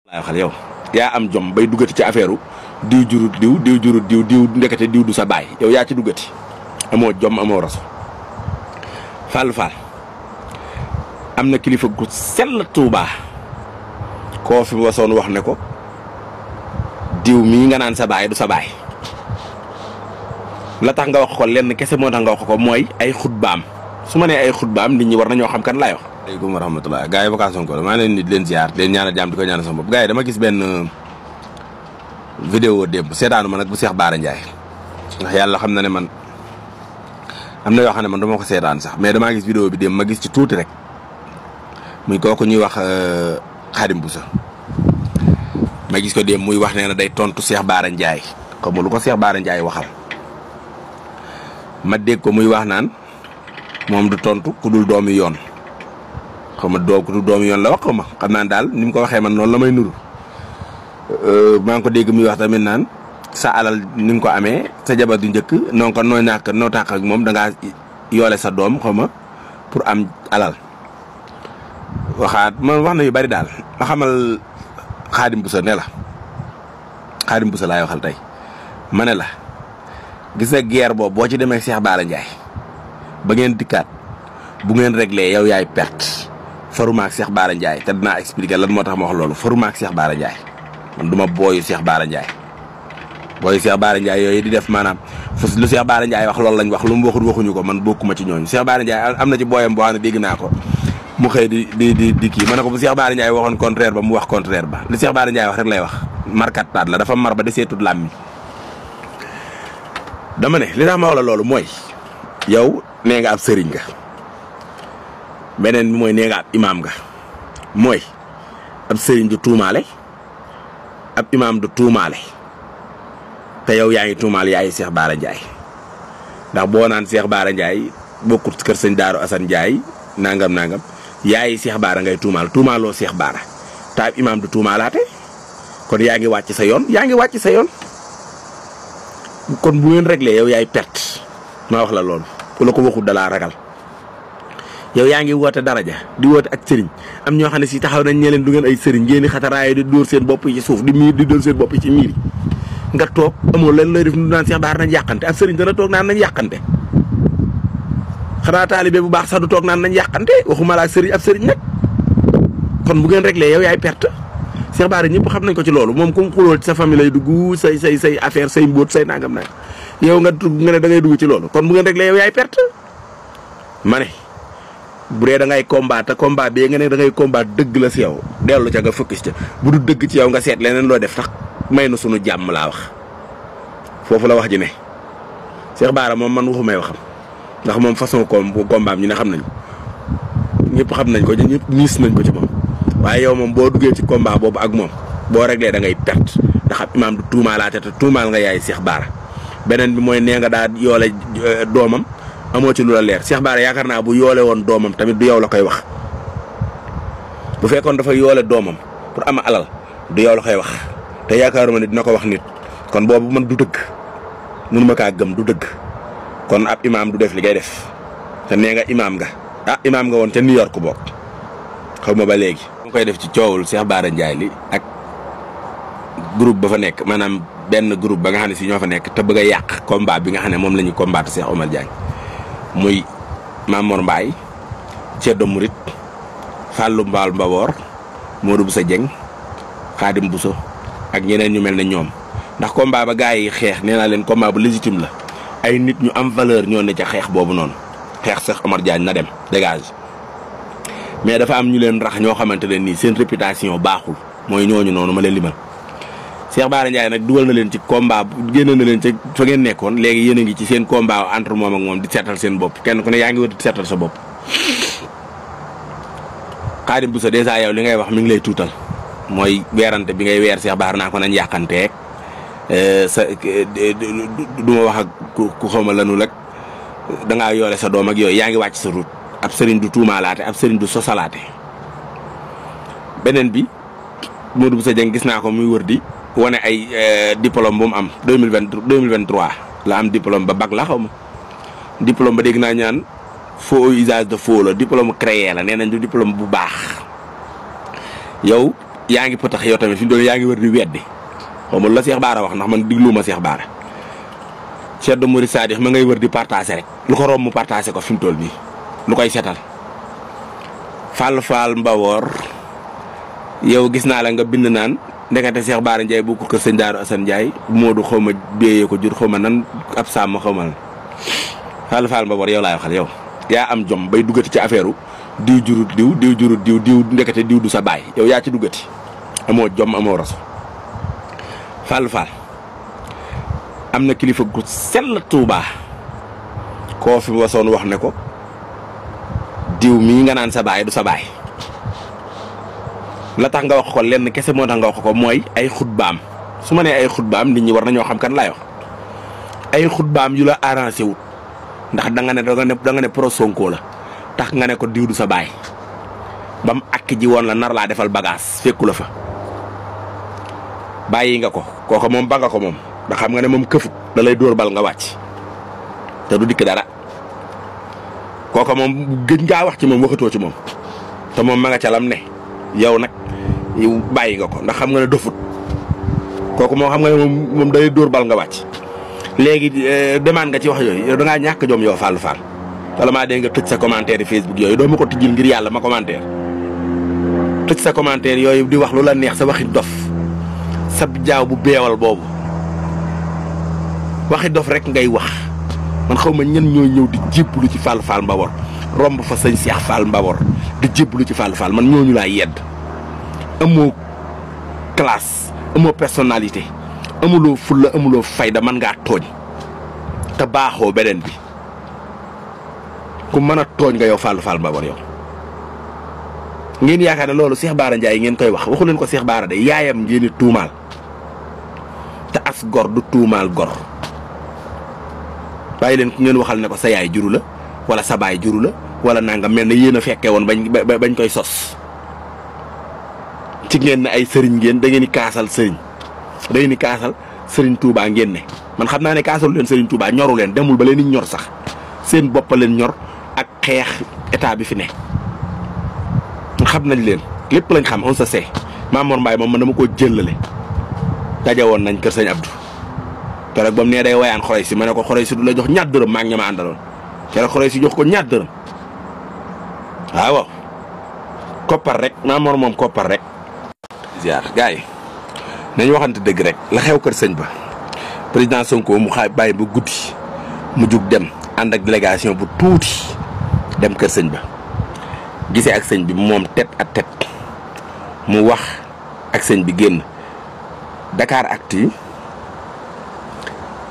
laay waxal yow yaa am jom bay duggati ci affaire diw jurut diw ndekete diw du sa baay yow yaa ci duggati amoo jom amoo raso Fall am na kilifa gu sell Tuuba koo fi wasoon wax ne ko diw mii nga naan sa baay du sa baay la tax nga wax ko lenn kese moo tax nga wax ko mooy ay xutbaam su ma nee ay xutbaam nit ñi war nañoo xam kan laay wax. aleykum wa rahmatulah gars yi vocation ko maa leen nit leen ziar leen ñaanal jàmm di ko ñaanal sama bopp gars yi dama gis benn vidéo démb seetaanu ma nag bu Cheikh Bara Ndiaye ndax yàlla xam na ne man am na yoo xam ne man dama ko seetaan sax mais damaa gis vidéo bi démb ma gis ci tuuti rek muy kooku ñuy wax Khadim Boussa ma gis ko démb muy wax nee na day tontu Cheikh Bara Ndiaye xam nga lu ko Cheikh Bara Ndiaye waxal ma dégg ko muy wax naan moom du tontu ku dul doomi yoon xaw ma ku dul doomi yoon la wax xaw ma xam naa daal ni mu ko waxee man noonu la may nuru maa ngi ko dégg muy wax tamit naan sa alal ni nga ko amee sa jabar du njëkk non ko nooy naak noo tàq ak moom da ngaa yoole sa doom xaw ma pour am alal waxaat man wax na yu bari daal ma xamal Khadim Boussa ne la Khadim Boussa laay waxal tey ma ne la gis nga guerre boobu boo ci demee Cheikh Bara Ndiaye ba ngeen dikkaat bu ngeen réglé yow yaay perte faruma ak Cheikh Bara Ndiaye te dinaa expliquer lan moo tax ma wax loolu faruma ak Cheikh Bara Ndiaye man du ma booyu Cheikh Bara Ndiaye booyu Cheikh Bara Ndiaye yooyu di def maanaam lu Cheikh Bara Ndiaye wax loolu lañ wax lu mu waxul waxuñu ko man bokkuma ci ñooñu Cheikh Bara Ndiaye am na ci booyam boo xam ne dégg naa ko mu xëy di kii ma ne ko bu Cheikh Bara Ndiaye waxoon contraire ba mu wax contraire ba li Cheikh Bara Ndiaye wax rek lay wax markat paat la dafa mar ba desee tut làmmi dama ne li tax ma wax la loolu mooy yow nee nga ab sëriñ nga beneen bi mooy nee nga ab imaam nga mooy ab sëriñ du tuumaale ab imaam du tuumaale te yow yaa ngi tuumaal yaayi Cheikh Bara Ndiaye ndax boo naan Cheikh Bara Ndiaye bokkut kër sëñ Daaru Assane Ndiaye nangam yaayi Cheikh Bara ngay tuumaaloo Cheikh Bara te ab imaam du tuumaalaate kon yaa ngi wàcc sa yoon kon bu ngeen réglé yow yaay perte ma wax la loolu ku la ko waxul dalaa ragal yow yaa ngi woote daraja di woote ak sëriñ am ñoo xam ne si taxaw nañ ñe leen du ngeen ay sëriñ ngeen di xataraayo di dóor seen bopp yi ci suuf di dóor seen bopp yi ci miir yi nga toog amoo lan lay def nu naan Cheikh Bara nañ yàqante ab sëriñ dana toog naan nañ yàqante xanaa taalibe bu baax sax du toog naan nañ yàqante waxuma la ak sëriñ ab sëriñ nag kon bu ngeen réglé yow yaay perte Cheikh Bara ñëpp xam nañ ko ci loolu moom ku mu xuloo ci sa famille lay dugg say affaire say mbóot say nangam nag yow nga ne da ngay dugg ci loolu kon bu ngeen réglé yow yaay perte ma ne bu dee da ngay combat te combat bi nga ne da ngay combat dëgg la si yow dellu ca nga focus ca bu du dëgg ci yow nga seet leneen loo def tax may na sunu jàmm laa wax foofu la wax ji ne Cheikh Bara moom man waxu may waxam ndax moom façon combat ñu ne xam nañ ñëpp xam nañ ko ñëpp niis nañ ko ci moom waaye yow moom boo duggee ci combat boobu ak moom boo réglé da ngay perte ndax ab imaam du tuumaalaate te tuumaal nga yaay Cheikh Bara beneen bi mooy nee nga daa yoole doomam amoo ci lu la leer Cheikh Bara yaakaar naa bu yoole woon doomam tamit du yow la koy wax bu fekkoon dafa yoole doomam pour am alal du yow la koy wax te yaakaaruma ne dina ko wax nit kon boobu man du dëgg mënu ma kaa gëm du dëgg kon ab imaam du def li ngay def te nee nga imaam nga imaam nga woon ca New York bokk xaw ma ba léegi. mu koy def ci coowul Cheikh Bara Ndiaye li ak groupe ba fa nekk maanaam benn groupe ba nga xam ne si ñoo fa nekk te bëgg a yàq combat bi nga xam ne moom la ñu combattre Cheikh Omar Diagne muy Mamor Mbaye Ceddo Murit Fallou Mbaal Mbawor Modou Boussa Dieng Khadim Bousso ak ñeneen ñu mel ne ñoom ndax combat ba gars yi xeex nee naa leen combat bu légitime la ay nit ñu am valeur ñoo ne ca xeex boobu noonu xeex Cheikh Omar Diagne na dem dégage mais dafa am ñu leen rax ñoo xamante ne nii seen réputation baaxul mooy ñooñu noonu ma leen limal Cheikh Bara Ndiaye nag dugal na leen ci combat génn na leen ci fa ngeen nekkoon léegi yéen a ngi ci seen combat entre moom ak moom di seetal seen bopp kenn ku ne yaa ngi wër di seetal sa bopp. Khadim Boussa dèjà yow li ngay wax mi ngi lay tuutal mooy weerante bi ngay weer Cheikh Bara naa ko nañ yàqanteeg sa du ma wax ak ku xawma lanu rek da ngaa yoole sa doom ak yooyu yaa ngi wàcc sa route ab sëriñ du tuumaalaate ab sëriñ du sosalaate. beneen bi Modou Boussa Dieng gis naa ko muy wër di wane ay diplôme bu mu am 2023 la am diplôme ba bac la xaw ma diplôme ba dégg naa ñaan faux usage de faux la diplôme créé la nee nañ du diplôme bu baax yow yaa ngi potax yow tamit fi mu doon yaa ngi wër di weddi xaw ma la Cheikh Bara wax ndax man digluuma Cheikh Bara Cheikh Mouride Sadikh ma ngay wër di partager rek lu ko romb mu partager ko fi mu toll nii lu koy setal Fall Fall Mbawor yow gis naa la nga bind naan ndekete Cheikh Bara Ndiaye bu ko kër sëñ Daaru Assane Ndiaye Modou xaw ma béyee ko jur xaw ma nan ab sàmm xaw ma Fall Fall Mbawor yow laay waxal yow yaa am jom bay duggati ci affaire diw jurut diw ndekete diw du sa baay yow yaa ci duggati amoo jom amoo raso Fall Fall am na kilifa gu sell Tuubaa koo fi wasoon wax ne ko diw mii nga naan sa baay du sa baay la tax nga wax ko lenn kese moo tax nga wax ko mooy ay xutbaam su ma nee ay xutbaam nit ñi war nañoo xam kan laay wax ay xutbaam yu la arrangé wut ndax da nga ne pro Sonko la tax nga ne ko diw du sa baay ba mu akki ji woon la nar laa defal bagage fekku la fa bàyyi nga ko kooku moom ba nga ko moom ndax xam nga ne moom këfut da lay dóor bal nga wàcc te du dikk dara kooku moom gëj ngaa wax ci moom waxatoo ci moom te moom ma nga ca lam ne yow nag yow bàyyi nga ko ndax xam nga ne dofut kooku moom xam nga ne moom da lay dóor bal nga wàcc léegi demande nga ci wax yooyu yow da ngaa ñàkk jom yow Fall Fall wala maa dégg nga tëj sa commentaire Facebook yooyu doo ma ko tijjil ngir yàlla ma commentaire tëj sa commentaire yooyu di wax lu la neex sa waxi dof sa jaaw bu beewal boobu waxi dof rek ngay wax man xaw ma ñan ñooy ñëw di jébbalu ci Fall Fall Mbawor romb fa sëñ Cheikh Fall Mbawor di jébbalu ci Fall Fall man ñooñu laa yedd amoo classe amoo personnalité amuloo fulla amuloo fayda man ngaa tooñ te baaxoo beneen bi ku mën a tooñ nga yow Fall Fall Mbawor yow ngeen yaakaar ne loolu Cheikh Bara Ndiaye ngeen koy wax waxu leen ko Cheikh Bara de yaayam ngeen di tuumaal te as gor du tuumaal gor bàyyi leen ku ngeen waxal ne ko sa yaay juru la wala sa baay juru la wala nangam mel ne yéen a fekkee woon bañ koy sos ci ngeen ne ay sëriñ ngeen da ngeen di kaasal sëriñ da ngeen di kaasal sëriñ Touba ngeen ne man xam naa ne kaasalu leen sëriñ Touba ñoru leen demul ba leen di ñor sax seen bopp leen ñor ak xeex état bi fi ne xam nañ leen lépp lañ xam on se sait Mamor Mbaye moom man dama koo jëllale daje woon nañ kër sëñ Abdou keroog ba mu nee day wayaan xoroy si ma ne ko xoroy si du la jox ñaar dërëm maa ngi ñama àndaloon keroog xoroy si jox ko ñaar dërëm waaw koppar rek Mamor moom koppar rek ziar gars yi nañ waxante dëgg rek la xew kër sëñ ba président Sonko mu xaay bàyyi ba guddi mu jug dem ànd ak délégation bu tuuti dem kër sëñ ba gisee ak sëñ bi moom tête à tête mu wax ak sëñ bi génn Dakaractu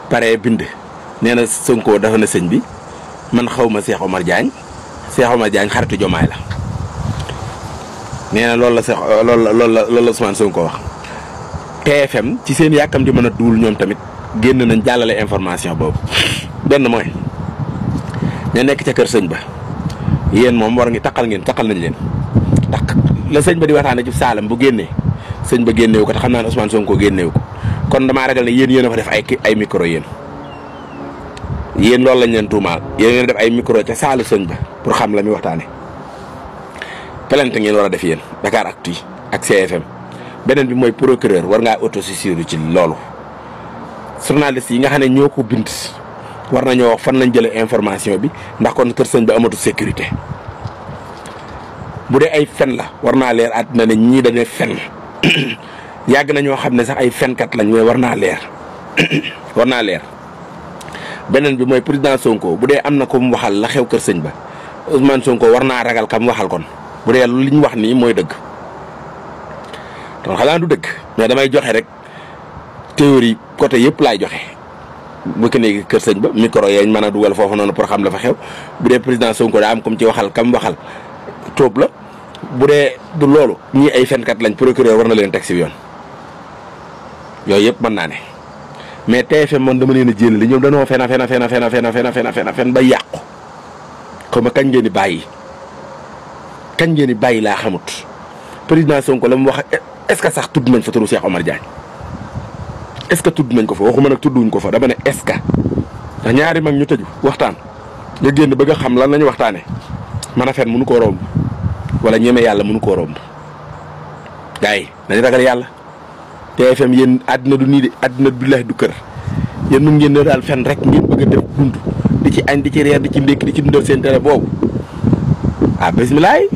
pare bind nee na Sonko dafa na sëñ bi man xaw ma Cheikh Omar Diagne xaritu Jomaay la nee na loolu la Ousmane Sonko wax. TFM ci seen yàkkam di mën a duul ñoom tamit génn nañ jàllale information boobu benn mooy ña nekk ca kër sëñ ba yéen moom war ngi taqal nañ leen tax la sëñ ba di waxtaane ci saalam bu génnee sëñ ba génneewu ko te xam naa ne Ousmane Sonko génneewu ko kon damaa ragal ne yéen a fa def ay micro yéen loolu lañ leen tuumaal yéen a def ay micro ca saalu sëñ ba pour xam la muy waxtaane plainte ngeen war a def yéen Dakaractu ak CFM beneen bi mooy procureur war ngaa autosaisir ci loolu journaliste yi nga xam ne ñoo ko bind war nañoo wax fan lañ jëlee information bi ndax kon kër sëñ ba amatu sécurité bu dee ay fen la war naa leer àddina ne ñii dañuy fen yàgg na ñoo xam ne sax ay fenkat lañ mais war naa leer beneen bi mooy président Sonko bu dee am na ko mu waxal la xew kër sëñ ba Ousmane Sonko war naa ragal kam waxal kon bu dee li ñu wax nii mooy dëgg donc xanaa du dëgg mais damay joxe rek théorie côté yëpp laay joxe bu ko nee kër sëñ ba micro yañ mën a dugal foofu noonu pour xam la fa xew bu dee président Sonko daa am comme ci waxal kam waxal tóob la bu dee du loolu ñii ay fenkat lañ procureur war na leen teg si yoon yooyu yëpp mën naa ne mais TFM man dama leen a jéem li ñoom dañoo fen ba yàqu xaw ma kañ ngeen di bàyyi laa xamut président Sonko la mu wax est-ce que sax tudd nañ fa turu Cheikh Omar Diagne est-ce que tudd nañ ko fa waxuma nag tudduñ ko fa dama ne est-ce que ndax ñaari mag ñu tëju waxtaan nga génn bëgg a xam lan lañu waxtaane mën a fen mënu koo romb wala ñeme yàlla mënu koo romb gars yi nañ ragal yàlla. TFM yéen àddina du nii de àddina billahi du kër yéen mun ngeen ne daal fen rek ngeen bëgg a def dund di ci añ di ci reer di ci ndékki di ci dundal seen télé boobu bisimilah.